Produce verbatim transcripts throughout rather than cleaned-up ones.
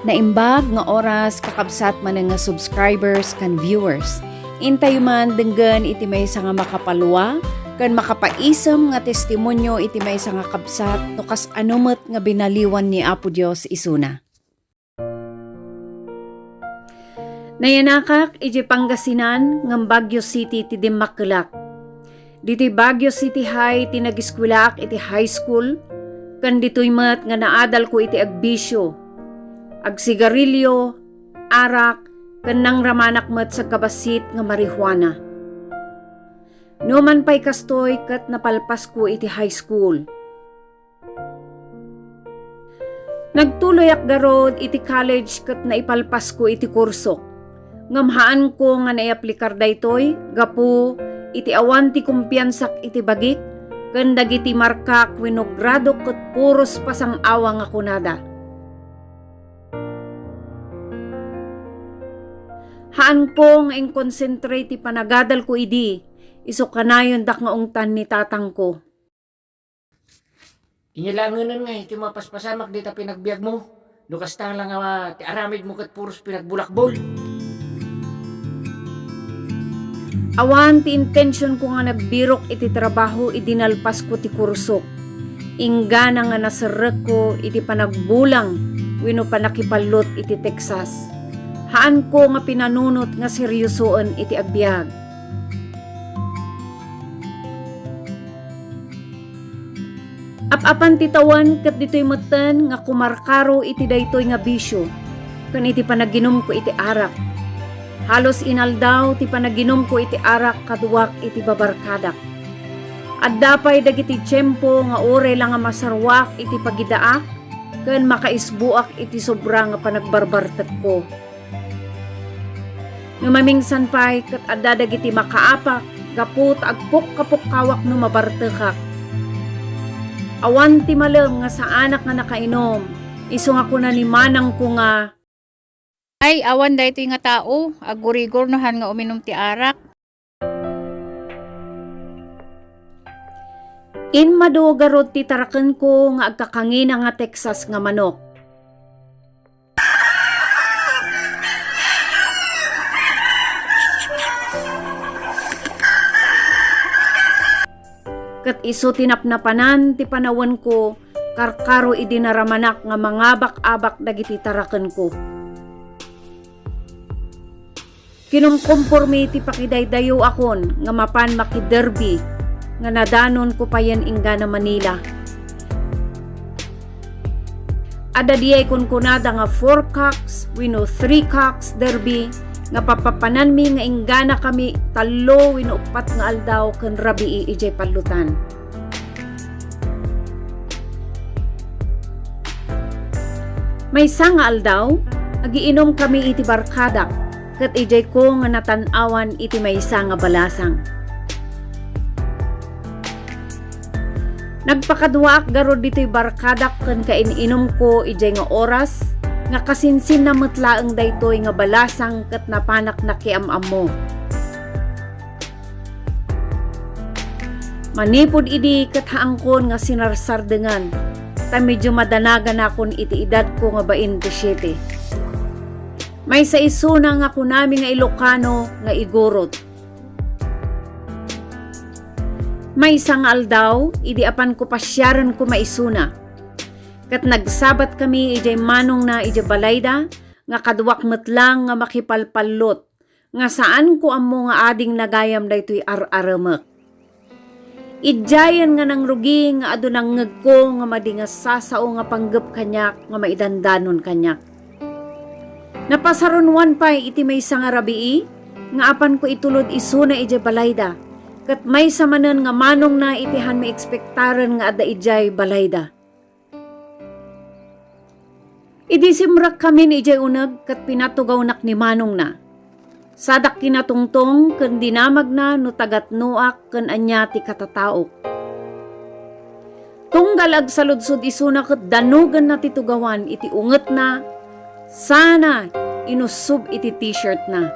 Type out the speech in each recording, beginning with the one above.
Naimbag nga oras, kakabsat manen nga subscribers ken viewers. Intayo man denggen iti maysa nga makapalua ken makapaisem nga testimonio iti maysa nga kabsat no kasano met nga binaliwan ni Apo Dios isuna. Nayanakak idiay Pangasinan ngem Baguio City ti dimmakkelak. Ditoy Baguio City High ti nagiskuelaak iti high school, ken ditoy met nga naadalko iti agbisio, agsigarilio, arak, ken nangramanak met sa kabassit nga marijuana. Numan pay kastoy ket napalpasko iti high school. Nagtuloyak garud iti college ket naipalpasko iti kursok. Ngem haanko nga naiplikar daytoy gapu iti awan ti kumpiansak iti bagik ken dagiti markak wenno gradok ket puros pasang-awa nga kunada. Haanko nga inconcentrate ti panagadalko idi, isu kanayondak nga ungtan ni tatangko. Inya laengen ngay ti mapaspasamak dita pinagbiagmo. No kasta la nga ti aramidmo ket puros pinagbulakbol. Awan ti intensionko nga nagbirok iti trabaho idi nalpasko ti kursok. Inggana nga naserrekko iti panagbulang wenno panakipallot iti Texas. Haanko nga pinanunot nga seriosoen iti agbiag. Ap-apan ti tawen ket ditoy metten nga kumarkaro iti daytoy nga bisio ken iti panaginumko iti arak. Halos inaldaw ti panaginumko iti arak kaduak iti babarkadak. Adda pay dagiti tiempo nga uray la nga masaruak iti pagidaak ken makaisbuak iti sobra nga panagbarbartekko. No mamingsan pay ket adda dagiti makaapak gapu ta agpukkapukkawak no mabartekak. Awan ti malem nga saanak nga nakainom, isu nga kuna ni manangko nga, "Ay, awan daytoy nga tao, aggurigor no han nga uminum ti arak." Immadu garud ti tarakenko nga agkakangina nga Texas nga manok. Ket isu ti napnapanan ti panawenko, karkaro idi naramanak nga mangabak-abak dagiti tarakenko. Kinumkompormi ti pakidaydayoakon nga mapan makiderby nga nadanonko payen inggana Manila. Adda diay kunkunada nga four cocks wenno three cocks derby nga papapananmi nga inggana kami tallo wenno uppat nga aldaw ken rabii idiay pallotan. Maysa nga aldaw, agiinom kami iti barkadak, ket idiay ko nga natan-awan iti maysa nga balasang. Nagpakaduaak garud ditoy barkadak ken kain-inumko idiay nga oras, nga kasinsinna met laeng daytoy nga balasang ket napanak nakiam-ammo. Manipud idi ket haankon nga sinarsardengan, ta medio madanaganakon iti edadko nga bainte siete. Maysa isuna nga kunami nga Ilokano nga igurot. Maysa nga aldaw, idi apanko pasiaren koma isuna, ket nagsabat kami idiay manongna idiay balayda, nga kaduak met lang nga makipalpallot, nga saanko ammo nga ading nagayam daytoy ar-aremek. Idiayen nga nangrugi nga adu nangngegko nga madi nga sasao nga panggep kaniak nga maidandanon kaniak. Napasarunoan pay iti maysa nga rabii nga apanko itulod isuna idiay balayda, ket maysa manen nga manongna iti han maekspektaren nga adda idiay balayda. Idi simrekkamin idiay uneg ket pinatugawnak ni manongna. Sadak kinatungtong ken dinamagna no tagatnoak ken ania ti katataok. Tunggal agsaludsod isuna ket danogenna ti tugawan iti ungetna sana inussob iti t-shirtna.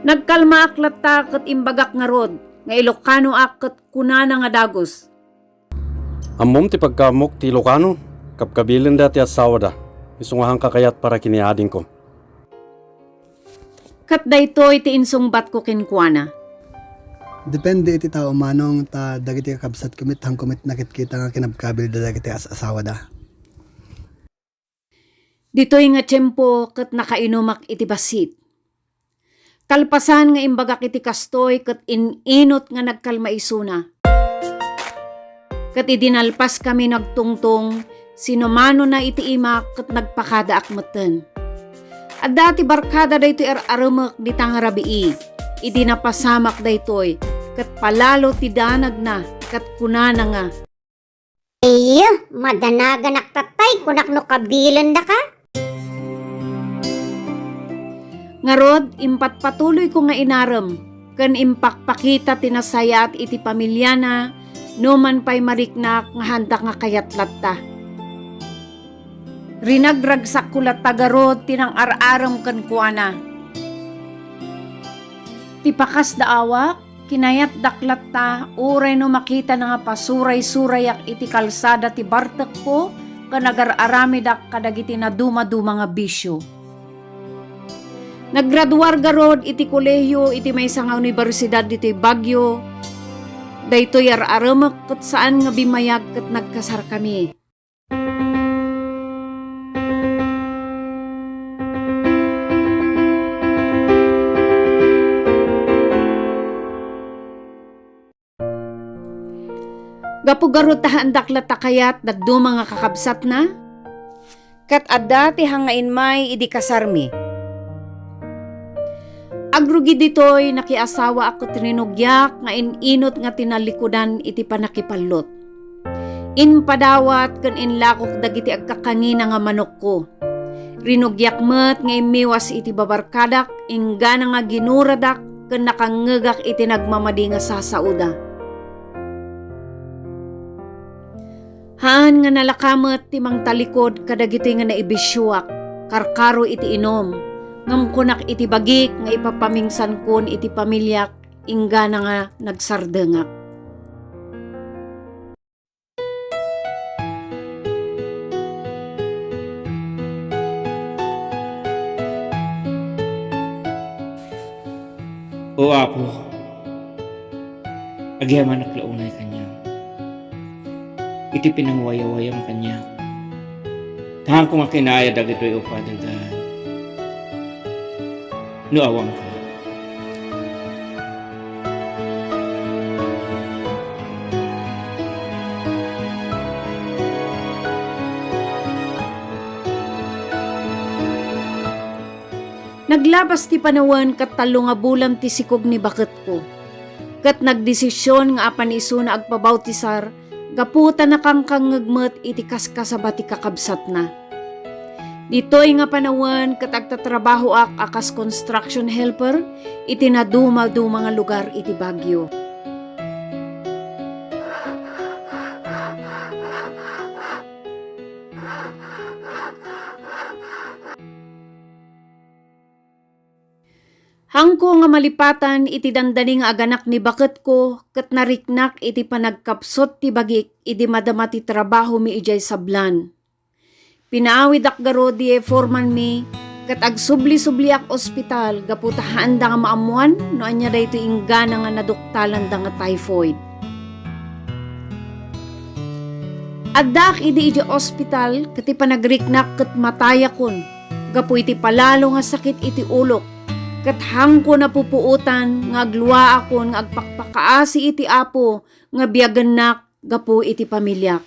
Nagkalmaak latta ket imbagak ngarud nga Ilokanoak ket kunana nga dagus, "Ammom ti pagkaammok ti Ilokano? Kabkabilenda ti asawada, isu nga saan kakayat para ken ni adingko. Ket daytoy ti insungbatko kenkuana. Depende iti tao, manong, ta dagiti kakabsatko met, saanko met nakitkita nga kinabkabilda dagiti as-asawada. Ditoy nga tiempo ket nakainumak iti bassit. Kalpasan nga imbagak iti kastoy ket in-inut nga nagkalma isuna. Ket idi nalpaskami nagtungtong, sinumanona iti imak ket nagpakadaak metten. Adda ti barkada daytoy ar-aremek dita nga rabii. Idi napasamak daytoy, ket palalo ti danagna ket kunana nga, "Ayyo, madanaganak tatay, kunak no kabilendaka." Ngarud, impatpatuloyko nga inarem ken impakpakita ti nasayaat iti pamiliana, numan pay mariknak nga haandak nga kayat latta. Rinagragsakko latta garud ti nangar-arem kenkuana. Ti pakasdaawak, kinayatdak latta, uray no makitana nga pasuray-surayak iti kalsada ti bartekko ken agar-aramidak kadagiti naduma-duma nga bisio. Naggraduar garud iti kolehio iti maysa nga universidad ditoy Baguio. Daytoy ar-aremek ket saan nga bimmayag ket nagkasarkami. Gapu garud ta haandak latta kayat dadduma nga kakabsatna, ket adda ti hangain may idi kasarmi. Agrugi ditoy, nakiasawaak ket rinugiak nga in-inut nga tinallikudan iti pannakipallut. Impadawat ken inlakok dagiti agkakangina nga manokko. Rinugiak met nga immiwas iti babarkadak, inggana nga ginuradak ken nakangngegak iti nagmamadi nga sasaoda. Haan nga nalaka met ti mangtalikod kadagitoy nga naibisioak, karkaro iti inum, ngem kunak iti bagik nga ipapamingsankon iti pamiliak, inggana nga nagsardengak. O Apo, agyamanak la unay kaniak iti pinangwayawayam kaniak. Taanko nga kinaya dagitoy, O Father God, no awanka. Naglabas ti panawen ket tallo nga bulan ti sikog ni baketko. Ket nagdesision nga apan isuna agpabautisar gapu ta nakangkangngeg met iti kaskasaba ti kakabsatna. Ditoy nga panawen ket agtatrabahoak a kas construction helper iti nadumaduma nga lugar iti Baguio. Haanko nga malipatan iti dandani nga aganak ni baketko ket nariknak iti panagkapsut ti bagik idi madama ti trabahomi idiay sablan. Pinaawidak garud diay foremanmi ket agsubli-subliak ospital gapu ta haanda nga maammoan no ania daytoy inggana nga naduktalanda nga typhoid. Addaak idi idiay ospital ket ti panagriknak ket matayakon gapu iti palalo nga sakit iti ulok, ket haanko napupuotan nga agluaakon nga agpakpakaasi iti Apo nga biagennak gapu iti pamiliak.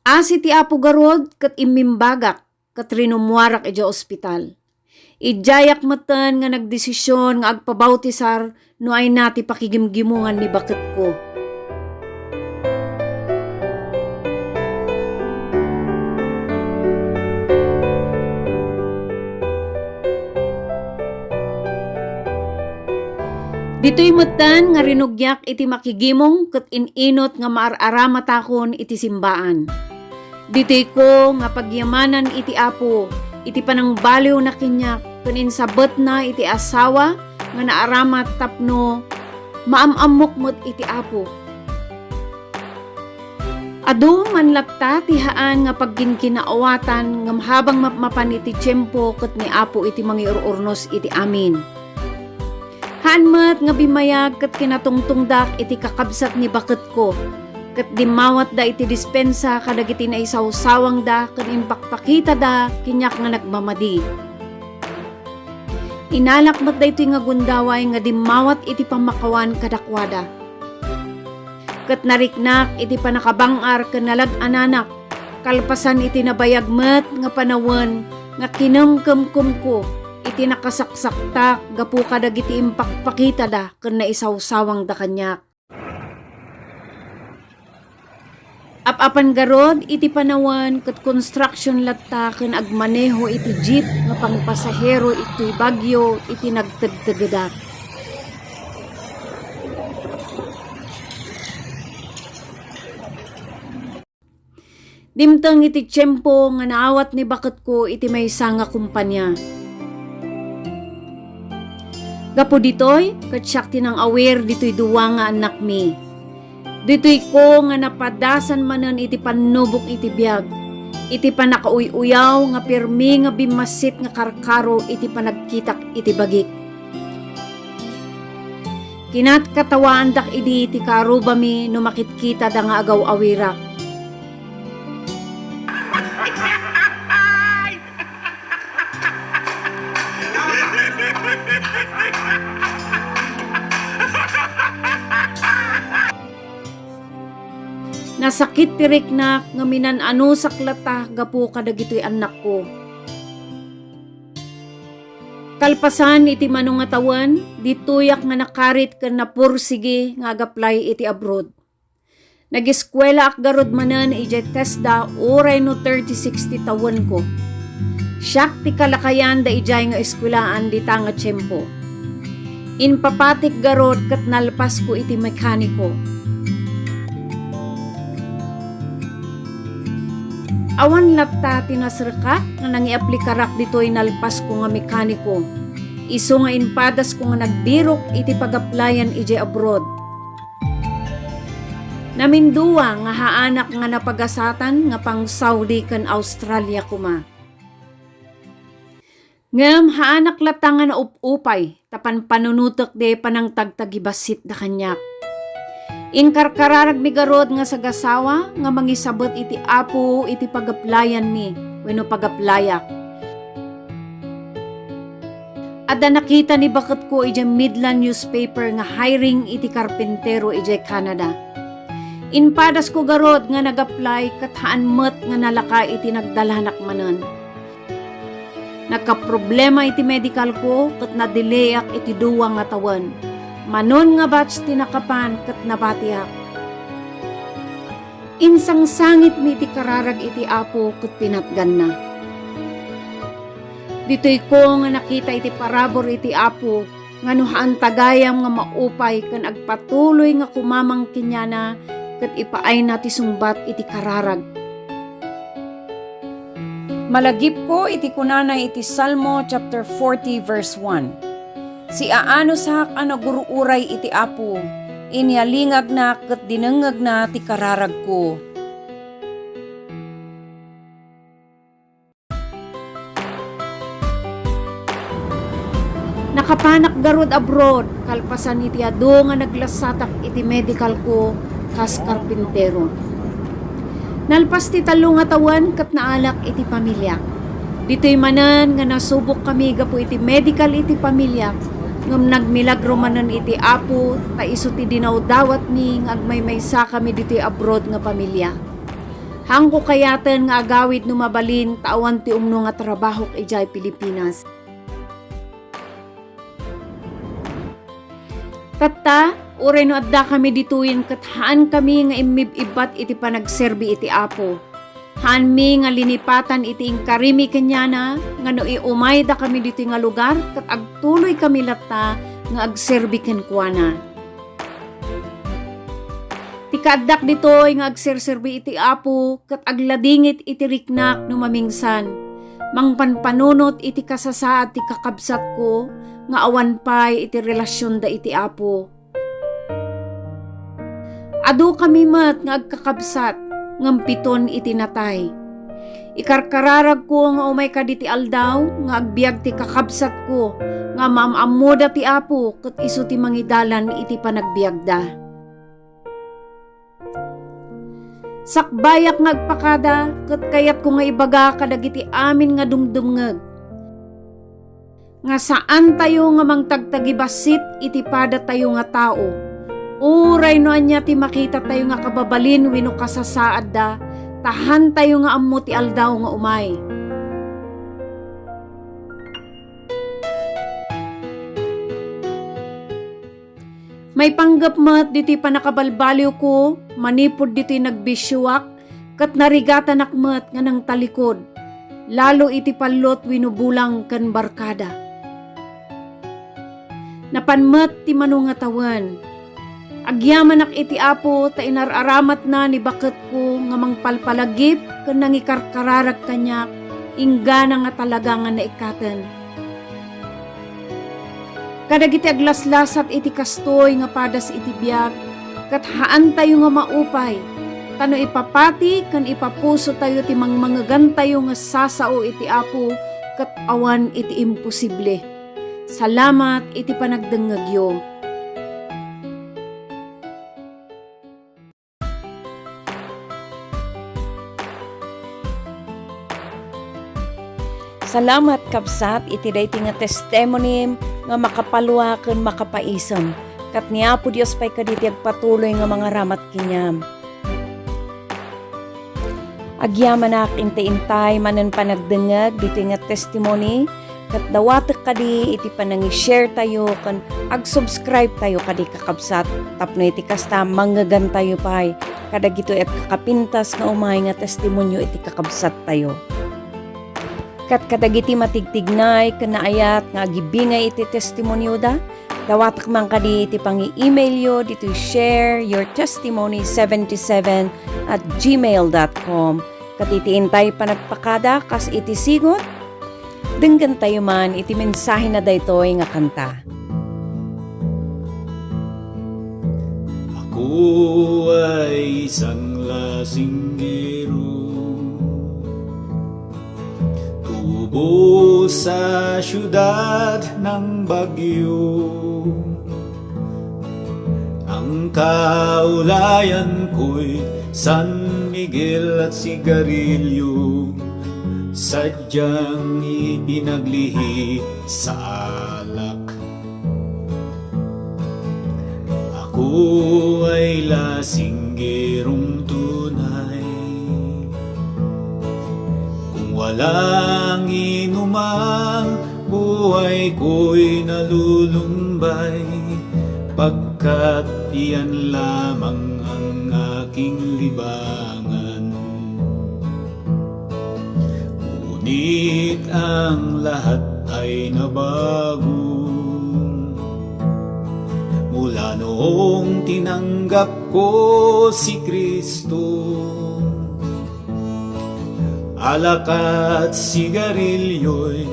Asi ti Apo garud ket immimbagak ket rinummuarak idiay ospital. Idiayak metten nga nagdesision nga agpabautisar no ayna ti pakigimgimongan ni baketko. Ditoy metten nga rinugiak iti makigimong ket in-inut nga maar-aramatakon iti simbaan. Ditoyko nga pagyamanan iti Apo iti panangbaliwna kaniak ken insabetna iti asawa nga naaramat tapno maam-ammok met iti Apo. Adu man latta ti haan nga pagginkinaawatan ngem habang mapmapan iti tiempo ket ni Apo iti mangiur-urnos iti amin. Haan met nga bimmayag ket kinatungtungdak iti kakabsat ni baketko, ket dimmawatda iti dispensa kadagiti naisawsawangda ken impakpakitada kaniak nga nagmamadi. Inalak met daytoy nga gundaway nga dimmawat iti pammakawan kadakuada. Ket nariknak iti pannakabang-ar ken nalag-ananak, kalpasan iti nabayag met nga panawen nga kinumkumkumko iti nakasaksaktak gapu kadagiti impakpakitada ken naisawsawangda kaniak. Ap-apan garud iti panawen ket construction latta ken agmaneho iti jeep nga pangpasahero iti bagyo iti nagtegtegedak. Dimteng iti tiempo nga naawat ni baketko iti maysa nga kumpania. Gapu ditoy, ket siak ti nang-awir ditoy dua nga annakmi. Ditoyko nga napadasan manen iti pannubok iti biag, iti pannakauy-uyaw nga pirmi nga bimmassit nga karkaro iti panagkitak iti bagik. Kinatkatawaandak idi ti karubami no makitkitada nga agaw-awirak. Nasakit ti riknak ngem inan-anusak latta gapu kadagitoy annakko. Kalpasan iti mano nga tawen, ditoyak nga nakarit ken napursigi nga agaplay iti abroad. Nagiskuelaak garud manen idiay TESDA uray no thirty-six ti tawenko. Siak ti kalakayan da idiay nga eskuelaan dita nga tiempo. Impapatik garud ket nalpasko iti mekaniko. Awan latta ti nasrekak nga nangiaplikarak ditoy nalpasko nga mekaniko. Isu nga impadasko nga nagbirok iti pagaplayan idiay abroad. Namindua nga haanak nga napagasatan nga pang-Saudi ken Australia koma. Ngem haanak latta nga naup-upay ta panpanunotek diay panangtagtagibassit da kaniak. Inkarkararagmi garud nga sagasawa nga mangisabet iti Apo iti pagaplayanmi wenno pagaplayak. Adda nakita ni baketko idiay Midland newspaper nga hiring iti karpintero idiay Canada. Impadasko garud nga nag-apply ket haan met nga nalaka iti nagdalanak manen. Nagkaproblema iti medical ko ket nadilayak iti dua nga tawen. Manon nga batch ti nakapan ket nabatiak. Insangsangitmi ti kararag iti Apo ket pinatganna. Ditoyko nga nakita iti parabur iti Apo nga no haanta gayam nga maupay ken agpatuloy nga kumamang kenkuana ket ipaayna ti sungbat iti kararag. Malagipko iti kunana iti Salmo chapter forty verse one, "Siaanusak a nagur-uray iti Apo, inyalingagnak ket dinengngegna ti kararagko." Nakapanak garud abroad, kalpasan iti adu nga naglasatak iti medical ko kas karpintero. Nalpas ti tallo nga tawen ket naalak iti pamiliak. Ditoy manen nga nasubok kami gapu iti medical iti pamiliak, ngem nagmilagro manen iti Apo ta isu ti dinawdawatmi nga agmaymaysa kami ditoy abroad nga pamilia. Haanko kayaten nga agawid no mabalin ta awan ti umno nga trabahok idiay Pilipinas. Tatta, uray no addakami ditoyen ket haankami nga immib-ibbat iti panagserbi iti Apo. Haanmi nga linipatan iti inkarimi kenkuana nga no iumaydakami ditoy nga lugar ket agtuloykami latta nga agserbi kenkuana. Ti kaaddak ditoy nga agserserbi iti Apo ket agladingit iti riknak no mamingsan. Mangpanpanunot iti kasasaad ti kakabsatko nga awan pay iti relasionda iti Apo. Adukami met nga agkakabsat, ngem piton iti natay. Ikarkararagko nga umay kaditi aldaw nga agbiag ti kakabsatko nga maam-ammoda ti Apo ket isu ti mangidalan iti panagbiagda. Sakbayak nga agpakada ket kayatko nga ibaga kadagiti amin nga dumdumngeg nga saantayo nga mangtagtagibassit iti padatayo nga tao. Uray no ania ti makitatayo nga kababalin wenno kasasaadda, ta haantayo nga ammo ti aldaw nga umay. Maipanggep met ditoy pannakabalbaliwko manipud ditoy nagbisioak, ket narigatanak met nga nangtalikod, lalo iti pallot wenno bulang ken barkada. Napan met ti mano nga tawen. Agyamanak iti Apo ta inar-aramatna ni baketko nga mangpalpalagip ken nangikarkararag kaniak, inggana nga talaga nga naikkaten. Kadagiti aglaslasat iti kastoy nga padas iti biag, ket haantayo nga maupay, ta no ipapati ken ipapusotayo ti mangmangegantayo nga sasao iti Apo, ket awan iti imposible. Salamat iti panagdengngegyo. Salamat, kabsat, iti daytoy nga testimony nga makapalua ken makapaisem. Ket ni Apo Dios pay kadi ti agpatuloy nga mangaramat kaniam. Agyamanak intay-intay manen panagdengngeg ditoy nga testimony, ket dawatek kadi iti panangi-share tayo ken ag-subscribe tayo kadi, kakabsat, tapno iti kasta, mangngegantayo pay kadagitoy agkakapintas nga umay nga testimonio iti kakabsat tayo. Ket kadagiti matigtignay ken naayat nga agibingay iti testimonioda, dawatek man kadi iti pangi-emailyo ditoy share your testimony seventy-seven at gmail dot com. Ket iti intay panagpakada kas iti sigut, denggentayo man iti mensahena daytoy nga kanta. Ako ay isang lasinggero, tubo sa siyudad ng Baguio. Ang kaulayan ko'y San Miguel at sigarilyo, sadyang ipinaglihi sa alak. Ako ay lasinggerong tunay. Kung walang inuman, buhay ko'y nalulumbay, pagkat iyan lamang ang aking libangan. Ngunit ang lahat ay nabago mula noong tinanggap ko si Kristo. Alak at sigarilyo'y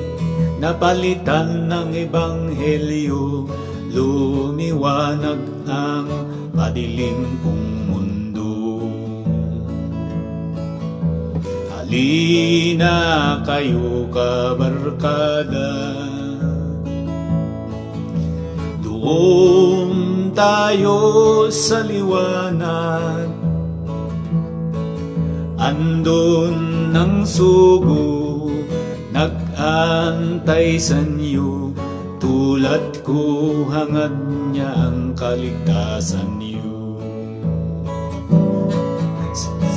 napalitan ng ebanghelyo, lumiwanag ang madilim kong mundo. Halina kayo, kabarkada, doon tayo sa liwanag. Andun ang sugo, nag-aantay sa inyo. Tulad ko, hangad niya ang kaligtasan niyo.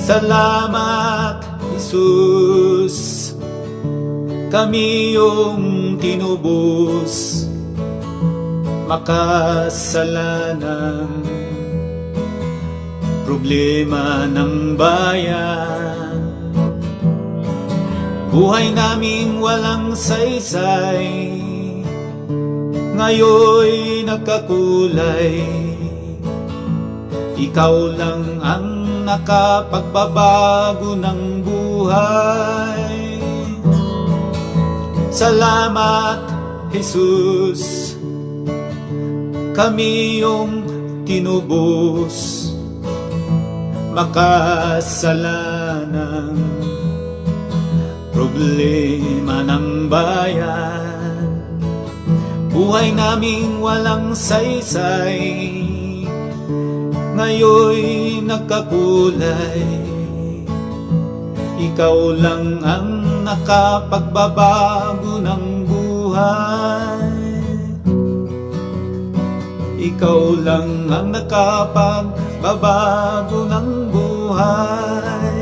Salamat, Jesus, kami yung tinubos, makasalanan, problema ng bayan. Buhay naming walang saysay, ngayoy nagkakulay. Ikaw lang ang nakapagbabago ng buhay. Salamat, Jesus. Kami iyong tinubos. Makasalanang problema ng bayan. Buhay naming walang saysay. Ngayon nagkakulay. Ikaw lang ang nakapagbabago ng buhay. Ikaw lang ang nakapagbabago ng buhay.